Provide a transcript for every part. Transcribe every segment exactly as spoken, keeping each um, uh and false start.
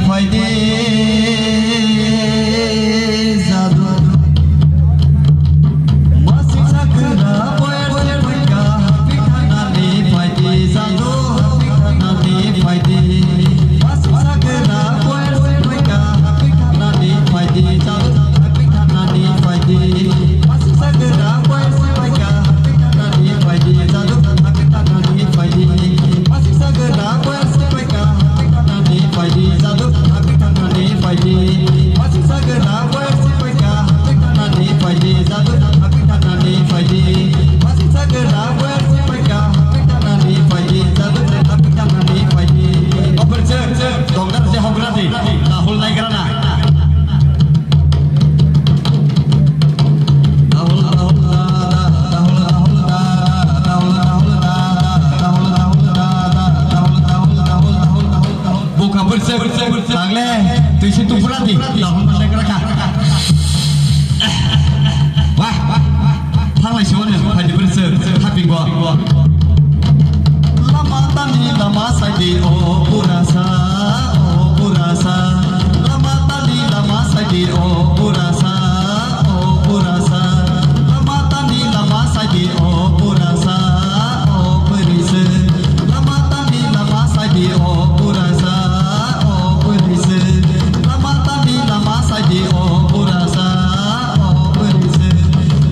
Phaidi jadu. Masi sakra boyar se phaika, hapi thanani phaidi jadu, hapi thanani phaidi. Masi sakra boyar se phaika, hapi thanani phaidi jadu, hapi thanani phaidi. Masi sakra boyar se phaika, hapi thanani phaidi jadu, hapi thanani phaidi. Masi sakra boyar se phaika, hapi thanani phaidi jadu, hapi thanani phaidi. Masi sakra boyar se phaika, hapi thanani phaidi jadu, hapi thanani phaidi. Masi sakra boyar se phaika, hapi thanani phaidi jadu, hapi thanani phaidi. Operse dongdar se hogra di, Rahul Naigrana. Bukha bersih, tangle, tuisi tupura di, tahun mendek raka. Wah, wah, wah, wah. Thanglai siwan yang padi bersih, happy gua. Lama tani lama saidi, oh, purasa, oh, purasa. Lama tani lama saidi, oh, purasa, oh, purasa. Lama tani lama saidi, oh, purasa, oh, purisa. Lama tani lama saidi, oh, purasa, oh, purisa. Lama tani lama saidi, oh, purasa, oh, purisa.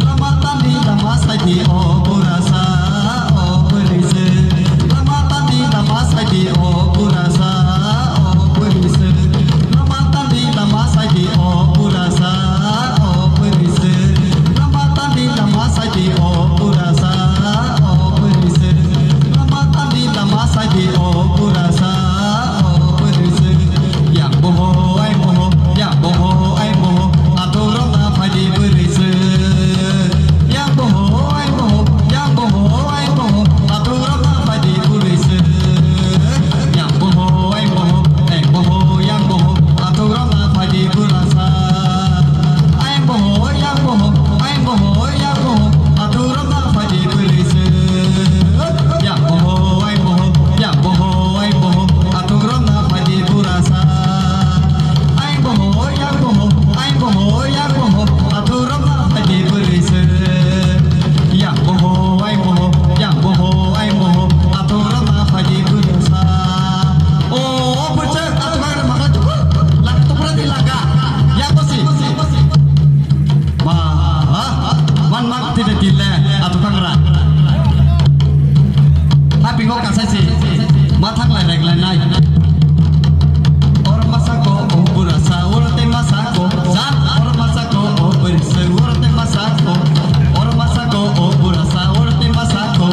Lama tani lama saidi, oh, purasa, oh, purisa. Lama tani lama saidi, oh, purasa, oh, purisa. Lama tani lama saidi, oh, purasa, oh, purisa. Lama tani lama saidi, oh, purasa, oh, purisa. Lama tani lama saidi, oh, purasa, oh, purisa. Yang boho, ai boho, yang boho, ai boho, atorok na phaidi purisa. Yang boho, ai boho, yang boho, ai boho, atorok na phaidi purisa. Yang boho, ai boho, ai boho, yang boho, atorok na phaidi purasa. Ai boho, yang boho, ai boho, yang boho, atorok na phaidi purisa. Yang boho, ai boho, yang boho, ai boho, atorok na phaidi purasa. Ai boho, yang boho, ai boho, yang boho, atorok na phaidi purisa. Yang boho, ai boho, yang boho, ai boho, atorok na phaidi purasa. O, o, bwswk, atorok na phaidi purasa. Laka topra di laka. Yang bosi. Ba, ha? Man mak tide tile, atu kangra. Happy go kasai si. Ma thanglai reglai nai. Or masako, o burasa, or te masako. Jan, or masako, o burasa, or te masako. Or masako, o burasa, or te masako.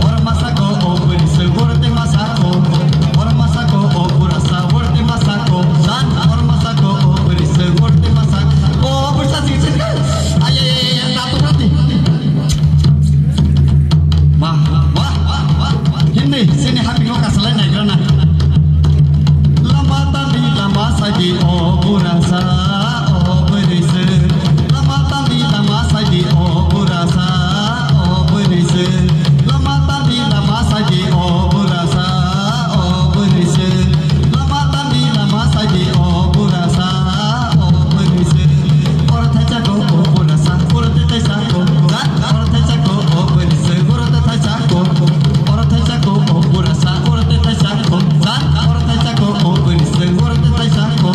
Or masako, o burasa, or te masako. Or masako, o burasa, or te masako. Jan, or masako, o burasa, or te masako. O burasa, sing, sing, sing. Ay, ay, ay, ay, ay, tato berarti. Wah, wah, wah, wah, wah. Hindi, sini happy go kasalai nai grana. Lama tani lama saidi, o burasa, o burisa. Lama tani lama saidi, o burasa, o burisa. Lama tani lama saidi, o burasa, o burisa. Lama tani lama saidi, o burasa, o burisa. Oro thaisa go, o burasa, oro te thaisa go. Jan, oro thaisa go, o burisa, oro te thaisa go. Oro thaisa go, o burasa, oro te thaisa go. Jan, oro thaisa go, o burisa, oro te thaisa go.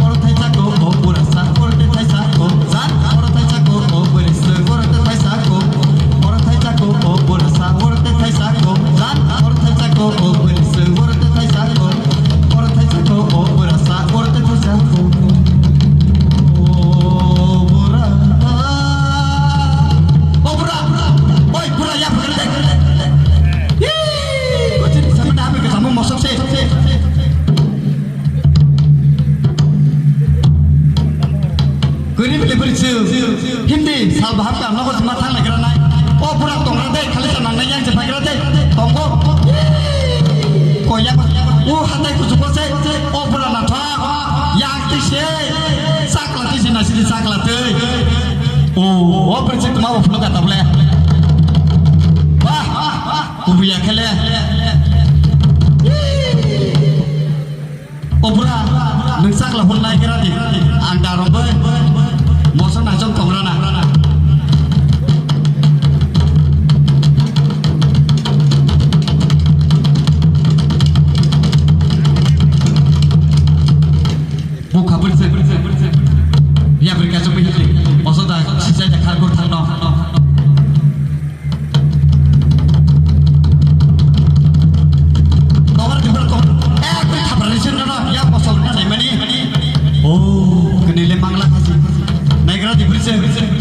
Oro thaisa go, o burasa, oro te thaisa go. Jan, oro thaisa go, o burisa, oro te thaisa go. Oro thaisa go, o burasa, oro te thaisa go. Jan, oro thaisa go, o burisa, oro te thaisa go. Oro thaisa go, o burasa, oro te thaisa go. O bura. O bura. Oi, bura, ya, bura, dek. Ih, kochin, sama dah, kami ketemu mosok sih. Gurib le bwrwi chwng. Hindi sal bahap ka nogo jima thang lai gra nai. O bura tongra de, khali sa nangnai yang je phai gra de. Tongo. Koya ko. O hatai kuchugo se. O bura na tha. Yang ti se. Sakla ti se na sidi sakla tei. O, o bwrwi chwng tma bo phunuk ka tabule. Wah. Kubuya khele. O bura, Nwng sakla hwn naigra di, ang darok bai moso naijok tongrana. Bukha bwrwi se, ya bwrwi kaisa bwrwi se, moso da sijai da khar khur thangno. Tobar di bor ko, eh, koi khabra ni sen no, ya bosol na naimani. Oh, kene le mangla khasi. Naigra di bwrwi se.